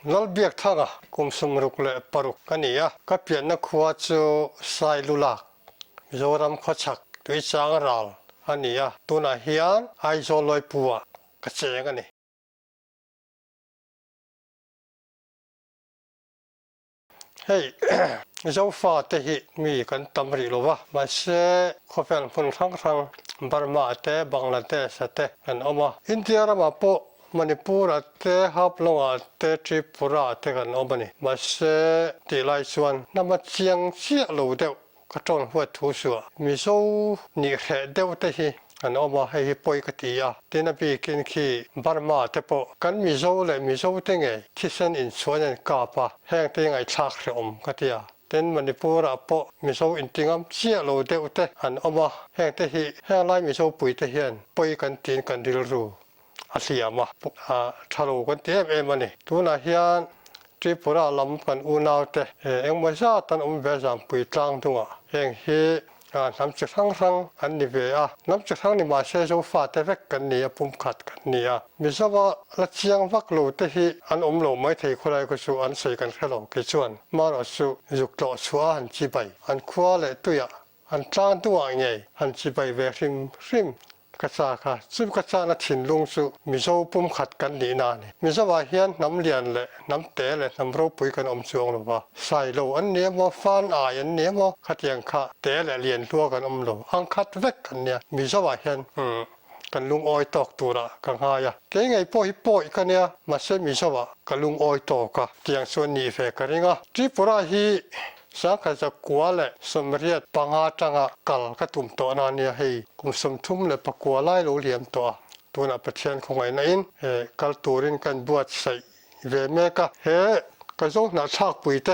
Lalbiakthanga kum 66 ka ni a, ka pianna khua chu Sailulak, Mizoram khawchhak Tuichang ral a ni a, tunah hian Aizawl Lawipu-ah ka cheng a ni. Hei Zofa te hi mi kan tam rih lo va, mahse khawvel hmun hrang hrang Burma te, Bangladesh-a te kan awm a. India ramah pawh Manipur-a te, Haflong-ah te, Tripura-ah te kan awm a ni. Mahse tih lai chuan hnama chiang chiah lo deuh Ka ṭawn huat thu suah Mizo nih hreh deuh te hi an awm a, hei hi pawi ka ti a. Tin a bikin khi Burma te pawh kan Mizo leh Mizo te ngei thisen inchhuan an kap a, heng te hi ngaihthlak hrehawm ka ti a. Tin Manipur ah pawh Mizo intingam chiah lo deuh te an awm a, heng te hi heng lai Mizo pui te hian pawi kan tiin kan rilru a hliam a, tha lo kan ti em em a ni. Tunah hian Tripura lam kan unaute engmaw zat an awm ve Zampui tlang dungah heng hi hnam chi hrang hrang an ni ve a, hnam chi hrang ni mah se Zofate vek kan ni a, pumkhat kan ni a. Mizoa la chiang vak lo te hi an awm lo maithei khawlai khu chu an sawi kan hre lo kei chuan marawh chu zuk tlawh chhuah a han chibai an khua leh tuiah An tlang hnuah ngei han chibai ve hrim hrim ka chak a, chu ka chakna thinlung chu Mizo pumkhat kan nihna a ni. Mizoah hian hnam lian leh hnam te leh hnam ropui kan awm chuang lo va, Sailo an ni emaw, Fan ai an ni emaw, khatiang kha te leh lian hlua kan awm lo, ang khat vek kan nia. Mizoah hian kan lungawi tawk turah ka ngai a, kei ngei pawh hi pawi ka nia, mahse Mizoah ka lungawi tawk a, tiang chuan nih ve ka ring a. Tripura hi 1985 atanga kal ka tum tawh na nia hei kum 39 lai lo liam tawh a, tunah Pathian khawngaihna in kal turin kan buatsaih ve mek a, he ka zo hnahthlakpui te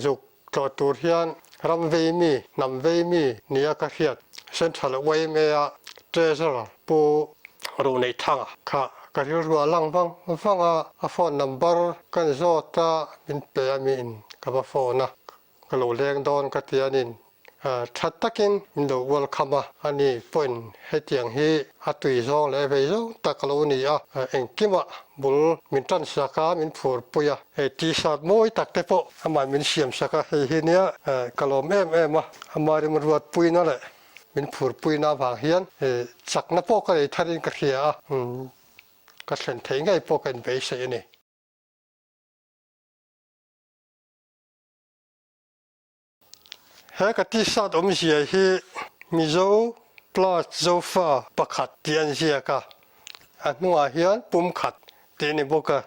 zuk tlawh tur hian ram vei mi, hnam vei mi nia ka hriat Central yma a Treasurer Pu Roneihthanga kha ka rilru a lang vang vang a, a phone number kan zawt a min pe a mi in ka va phone a, ka lo leng dawn ka ti anin tha takin min lo welcome a, ani pawhin hetiang hi a tui zawng leh vei zawng tak a lo ni a, engkimah bul min tan sak a, min phur pui a, hei t-shirt mawi tak te pawh amah min siam sak a, hei hi nia ka lawm em em a, ama rimruatpuina leh min phurpuina avang hian chakna pawh ka nei tharin ka hria a, ka thlen theih ngei pawh ka inbeisei a ni. He ka t-shirt awmzia hi Mizo plus Zofa pakhat tih an ziak a, a hnungah hian pumkhat tih a ni bawk a.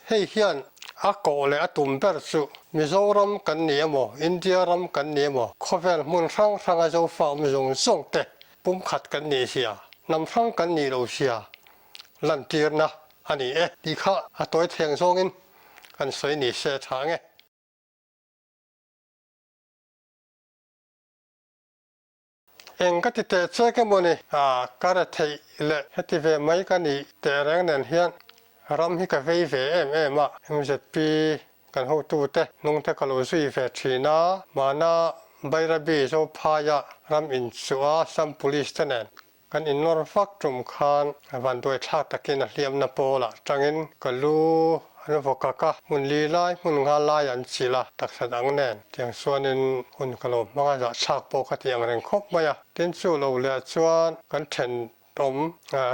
Hei hian a kawh leh a tum ber chu Mizoram kan ni emaw, India ram kan ni emaw, khawvel hmun hrang hranga Zofa awm zawng zawng te pumkhat kan nih zia, hnam hrang kan nih lo zia lantirna a ni e tih kha a tawi theng zawngin kan sawi ni se tha ang e. Eng ka ti teh chek emaw ni? A, ka re theih leh heti ve mai ka nih teh reng nen hian ram hi ka vei ve em em a, MZP kan hotute hnung te ka lo zui ve thin a, mahna Bairabi Zophaia ram inchuh a Assam Police te nen Kan innawr vak tum khan vanduai thlak takin a hliamna pawlah tangin ka lu an vaw kak a, hmun li lai hmun nga lai an chilh a, taksa dang nen tiang chuanin hun ka lo hmang a, zahthlak pawh ka ti ang reng khawp mai a. Tin chu lo leh chuan kan thenawm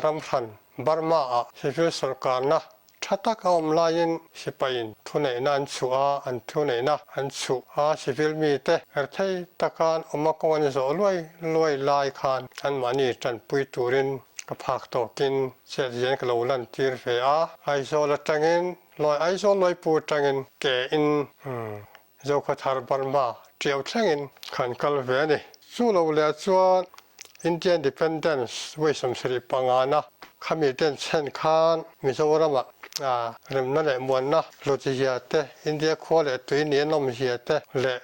ram hran Burma ah civil sawrkarna Tha tak a awm laiin sipaiin thuneihna an chhuh a, an thuneihna an chhuh a, civil mite rethei taka an awm a kawng an zawh luai luai lai khan anmahni tanpui turin ka phak tawkin chet zian ka lo lantir ve a, Aizawl atangin Lawi Aizawl Lawipu atangin ke in Zokhawthar Burma tiau thlengin khan kal ve a ni. Chu lo leh chuan India Independence vawi 75 na khami ten chhen khan Mizoramah remna leh muanna hlutzia te, India khua leh tui ni an awmzia te leh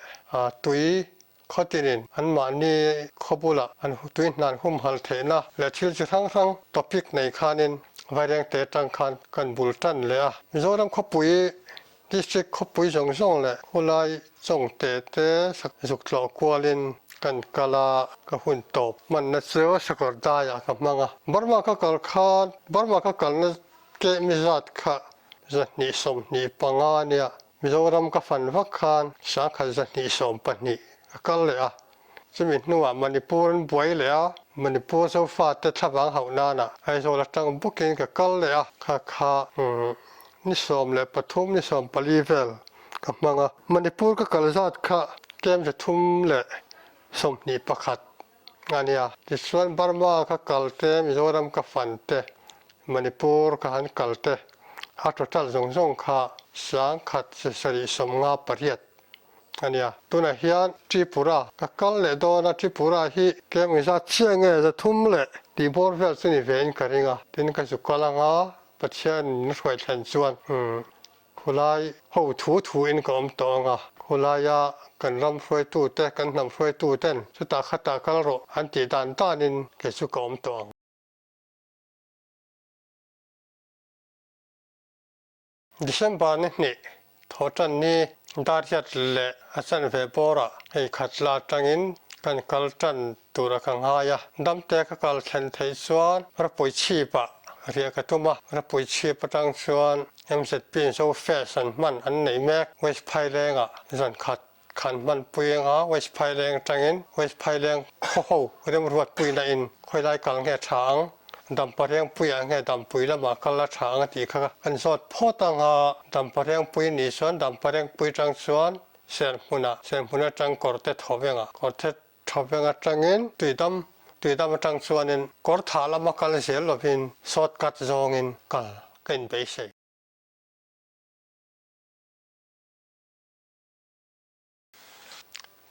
tui khawtinin anmahni khaw bulah an tui hnan humhalh theihna leh thil chi hrang hrang topic nei khanin Vairengte atang khan kan bul tan leh a. Mizoram khawpui District khawpui zawng zawng leh khulai chawngte te zuk tlawh kualin kan kal a, ka hun tawp hmanna chu sakawr daiah ka hmang a. Burma ka kal khan Burma ka kalna kehmi zat kha 225 a nia. Mizoram ka fan vak khan 1122 ka kal leh a. Chumi hnuah Manipur an buai leh a, Manipur Zofate thlavang hauh nana Aizawl atang bawkin ka kal leh a, kha kha ni 13 ni 14 vel ka hmang a. Manipur ka kal zat kha kem 321 a nia. Tichuan Burma ka kal te, Mizoram ka fan te, Manipur ka han kal te, a total zawng zawng kha 1758 a nia. Tunah hian Tripura ka kal leh dawn a, Tripura hi kem engzat chiah nge 300 leh tih bawr vel chu ni ve in ka ring a, tin ka zu kal anga Pathian min hruai thlen chuan khulai ho thu thu in ka awm tawh anga, khulaia kan ram hruaitu te, kan hnam hruaitu ten chutah khatah kal rawh an tih dan danin kei chu ka awm tawh ang. December ni hnih thaw tan ni Darriat leh a chanve bawrah hei khat la atangin kan kal tan tur a ka ngai a. Damte ka kal thlen theih chuan Rapui chhipah riah ka tum a. Rapui chhip atang chuan MZP in Zo Fest an hman an neih mek West Phailengah zan khat khan hmanpui anga West Phaileng atangin West Phaileng khaw ho remruatpuina in khawilai kal nge tha ang, Dampa Rengpuiah nge Dampui lamah kal a tha ang a tih kha kan zawt phawt anga Dampa Rengpui nih chuan Dampa Rengpui atang chuan Serhmunah, Serhmun atang Kawrte Thawvengah, Kawrte Thawveng atangin Tuidam, Tuidam atang chuanin Kawrthah lama kal zel lovin shortcut zawngin kal ka inbeisei.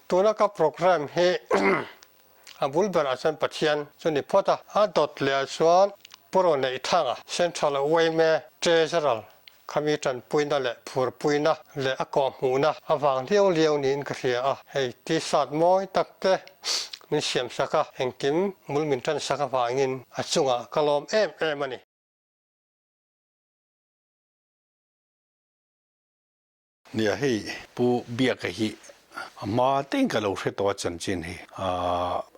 Tuna ka programme hi a bul berah chuan Pathian chu ni phawt a, a dawt lehah chuan Pu Rawneihthanga, Central yma Treasurer khami tanpuina leh phurpuina leh a kawhhmuhna avang liau liau niin ka hria a, hei t-shirt mawi tak te min siamsak a, engkim bul min tansak avangin a chungah ka lawm em em a ni. Nia hei Pu Biaka hi a hma tein ka lo hre tawh a chanchin hi.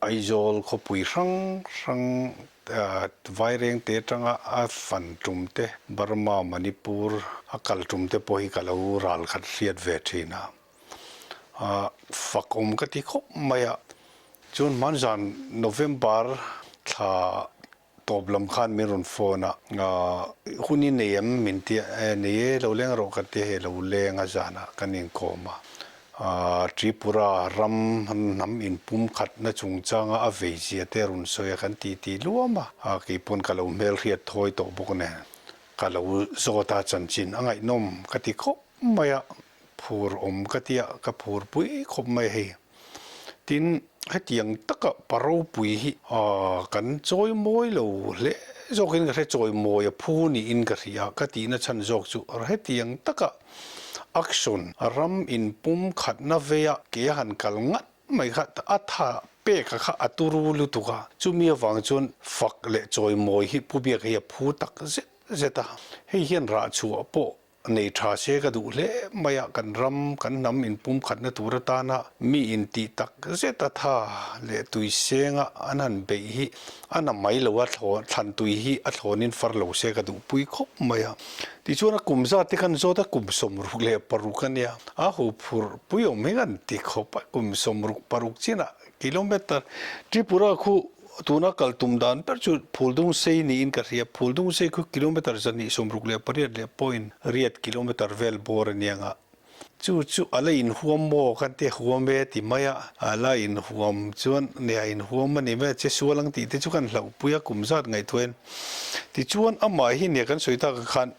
Aizawl khawpui hrang hrang Vaireng te atanga a fan tum te, Burma, Manipur a kal tum te pawh hi ka lo ral khat hriat ve thin a. Fak awm ka ti khawp mai a. Chuan hmanzan November thla Tawp lam khan min rawn phone a, hun i nei em min ti a, nei e, lo leng rawh ka ti a, hei lo leng a zanah kan inkawm a, Tripura ram hnam inpumkhatna chungchanga a vei zia te rawn sawi a kan ti ti luam a, kei pawn ka lo hmelhriat thawi tawh bawk nen ka lo zawt a chanchin a ngaihnawm ka ti khawp mai a, phur awm ka ti a, ka phur pui khawp mai hei. Tin, hetiang taka pa ropui hi kan chawi mawi lo hle zawkin ka hre, chawi mawi a phu niin ka hria, ka tihna chhan zawk chu hetiang taka action ram inpum khatna veia ke a han kal ngat mai kha a tha peka kha a turu lutuk a, chumi avang chuan fak leh chawi mawi hi Pu Biaka hi a phu tak zet zet a, hei hian rah chhuah pawh Nei tha se ka duh hle mai a, kan ram, kan hnam inpumkhatna tur atana mi intih tak zet a tha leh tui senga an han beih hi a na mai lo a, thlan tui hi a thlawnin far lo se ka duhpui khawp mai a. Tichuan a kum zat te kan zawt a, kum 66 a nia, a ho phurh pui awm hi kan ti khawp a, kum 66 chinah kilometer Tripura khu Tuna kal tum dan ber chu Phuldung sei niin ka hria. Phuldung sei khu kilometer 268 leh point riat kilometer vel bawr a nia nga. Chu chu a la inhuam maw kan ti a, huam e ti mai a. A la inhuam chuan nia inhuam a ni mai a, che sual ang tih te chu kan hlauhpui a kum zat ngaihtuahin. Tichuan amah hi nia kan sawi tak ah khan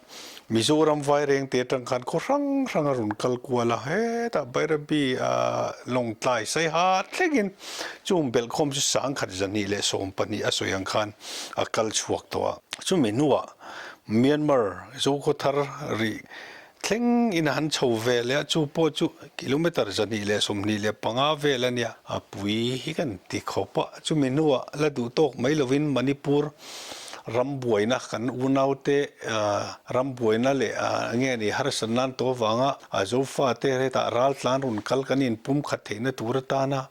Mizoram Vaireng te atang khan khaw hrang hrang a rawn kal kual a, hetah Bairabi Lawngtlai Saiha thlengin chung belhkhawm chu 1212 a sawi ang khan a kal chhuak tawh a. Chumi hnuah Myanmar Zokhawthar rih thleng in a han chho ve leh a, chu pawh chu kilometre 225 vel a nia. A pui hi kan ti khawp a, chumi hnuah la duh tawk mai lovin Manipur Ram buaina kan unaute ram buaina leh nge ni harsat nan tawh avanga Zofate hetah raltlan rawn kal kan inpum khat theihna tur atana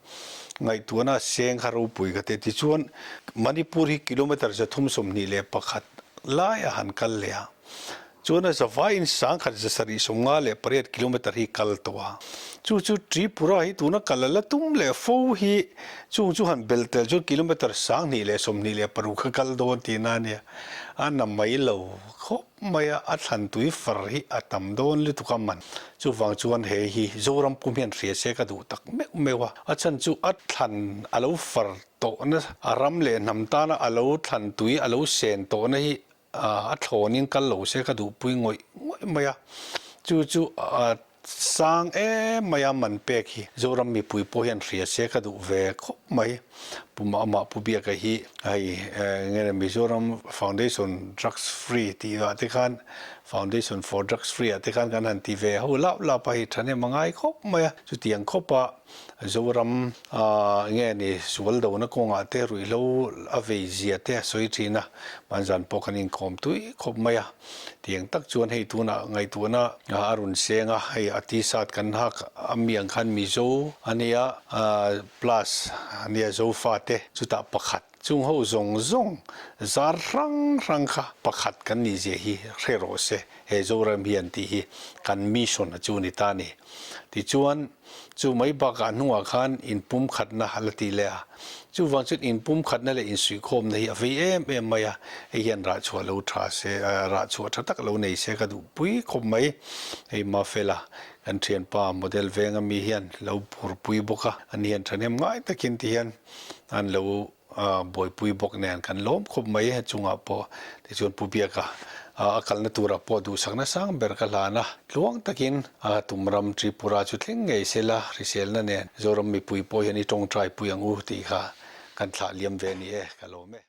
ngaihtuahna seng kha ropui ka ti. Tichuan Manipur hi kilometre 321 lai a han kal leh a. Chuan a zavaiin 1000 758 kilometre hi kal tawh a. Chu chu Tripura hi tuna kal a la tum leh fo hi chung chu han bel tel chuan kilometre 2026 kha kal dawn tihna a nia. A na mai lo khawp mai a, a thlan tui far hi a tam dawn lutuk a man. Chuvang chuan he hi Zoram pum hian hria se ka duh tak meuh meuh a, a chhan chu a thlan a lo far tawhna, a ram leh hnam tana a lo thlan tui a lo sen tawhna hi a thlawnin kal lo se ka duhpui ngawih ngawih mai a, chu chu a sang em mai a man pek hi Zoram mipui pawh hian hria se ka duh ve khawp mai. Pu Amah Pu Biaka hi hei nge Mizoram Foundation Drugs Free tih ah te khan Foundation for Drugs Free ah te khan kan han ti ve ho lap lap a hei thahnem a ngai khawp mai a, chutiang khawp a Zoram nge ni sual dona kawngah te ruihhlo a vei zia te a sawi thin a, hmanzan pawh kan inkawm tui khawp mai a, tiang tak chuan hei tunah ngaihtuahna a rawn seng a, hei a t-shirt kan hak a mi ang khan Mizo a nia plus a nia Zofa te chutah pakhat chung ho zawng zawng zar hrang hrang kha pakhat kan nih zia hi hre rawh se he Zoram hian tih hi kan mission a chu ni ta a ni. Tichuan, chu mai bakah hnungah khan inpumkhatna a la ti leh a. Chuvang chuan inpumkhatna leh insuihkhawmna hi a vei em em mai a, hei hian rahchhuah lo tha se, rahchhuah tha tak lo nei se ka duhpui khawp mai. Hei Mafela, kan thianpa model venga mi hian lo burpui bawk a, ani hian thahnem ngai takin tihian an lo Buaipui bawk nen kan lawm khawp mai he chungah pawh tichuan Pu Biaka a kalna turah pawh duhsakna sang ber ka hlan a, tluang takin a tum ram Tripura chu thleng ngei sela hriselna nen Zoram mipui pawh hian i tawngtai pui ang u tih kha kan thlah liam ve a ni e, ka lawm e.